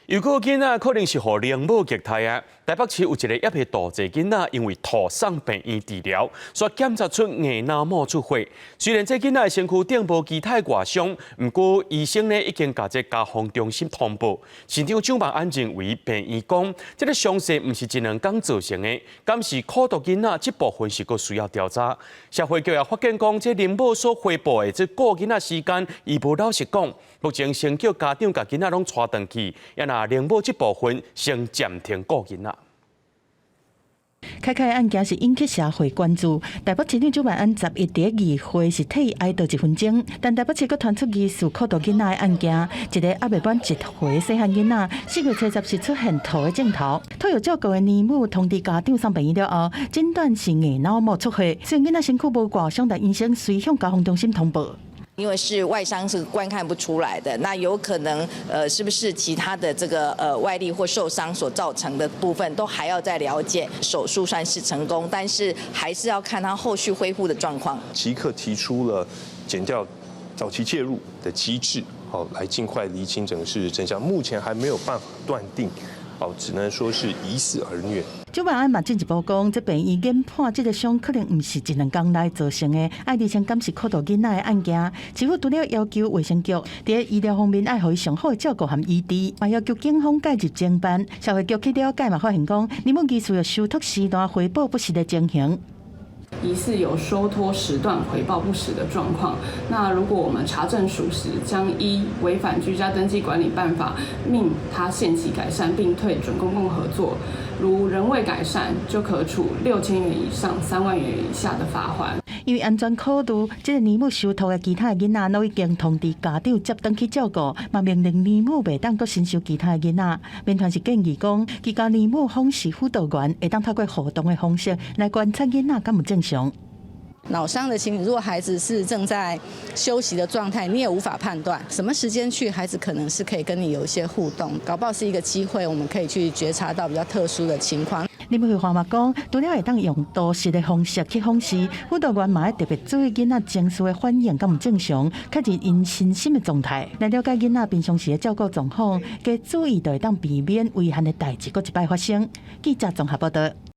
有個囡仔可能是予奶母虐待啊！台北市有一个猶未大歲囡仔，因為吐送病院治療，煞檢查出硬腦膜出血。雖然這囡仔的身軀頂無其他外傷，毋過醫生呢已經共這家防中心通報。市長蔣萬安認為病院講，這个傷勢毋是一兩工造成的，敢是苦毒囡仔這部分是閣需要調查。社會局也發現講，這奶母所回報的這顧囡仔時間，伊無老實講。目前先叫家長共囡仔攏帶轉去，也若奶母這部分先暫停顧囡仔。凱凱案件是引起社會關注。台北市長蔣萬安11佇議會是替伊哀悼一分鐘，但台北市閣傳出疑似苦毒囡仔的案件，一个猶未滿一歲細漢囡仔，4月70日出現吐的症頭，托育照顧的奶母通知家長送病院了後，診斷是硬腦膜出血。雖然囡仔身軀無外傷，但醫生隨向家防中心通報。因為是外傷是觀看不出來的，那有可能，是不是其他的這個外力或受傷所造成的部分，都還要再了解。手術算是成功，但是還是要看他後續恢復的狀況。即刻提出了檢調早期介入的機制，好，來盡快釐清整個事實真相。目前還沒有辦法斷定，哦，只能說是疑似兒虐。蔣萬安嘛進一步講，這病院研判這个傷可能毋是一兩工內造成的，愛釐清敢是苦毒囡仔的案件。市府除了要求衛生局佇醫療方面愛予伊上好的照顧和醫治，嘛要求警方介入偵辦。社會局去了解嘛，發現講，奶母疑似有收託時段回報不實的情形。疑似有收託時段回報不實的狀況，那如果我們查證屬實，將依違反居家登記管理辦法，命他限期改善並退準公共合作。如仍未改善，就可處6000元以上3萬元以下的罰鍰。因為安全考慮，這个奶母收託的其他囡仔攏已經通知家長接轉去照顧，嘛命令奶母袂當閣新收其他的囡仔。民團是建議講，居家奶母訪視輔導員會當透過互動的方式來觀察囡仔敢有正常。腦傷的情形，如果孩子是正在休息的狀態，你也無法判斷什麼時間去，孩子可能是可以跟你有一些互動，搞不好是一個機會，我們可以去覺察到比較特殊的情況。林慧華嘛講，除了會當用圖示的方式去訪視，輔導員嘛愛特別注意囡仔情緒的反應敢有正常，確認𪜶身心的狀態，來了解囡仔平常時的照顧狀況，加注意就會當避免遺憾的代誌閣一擺發生。記者綜合報道。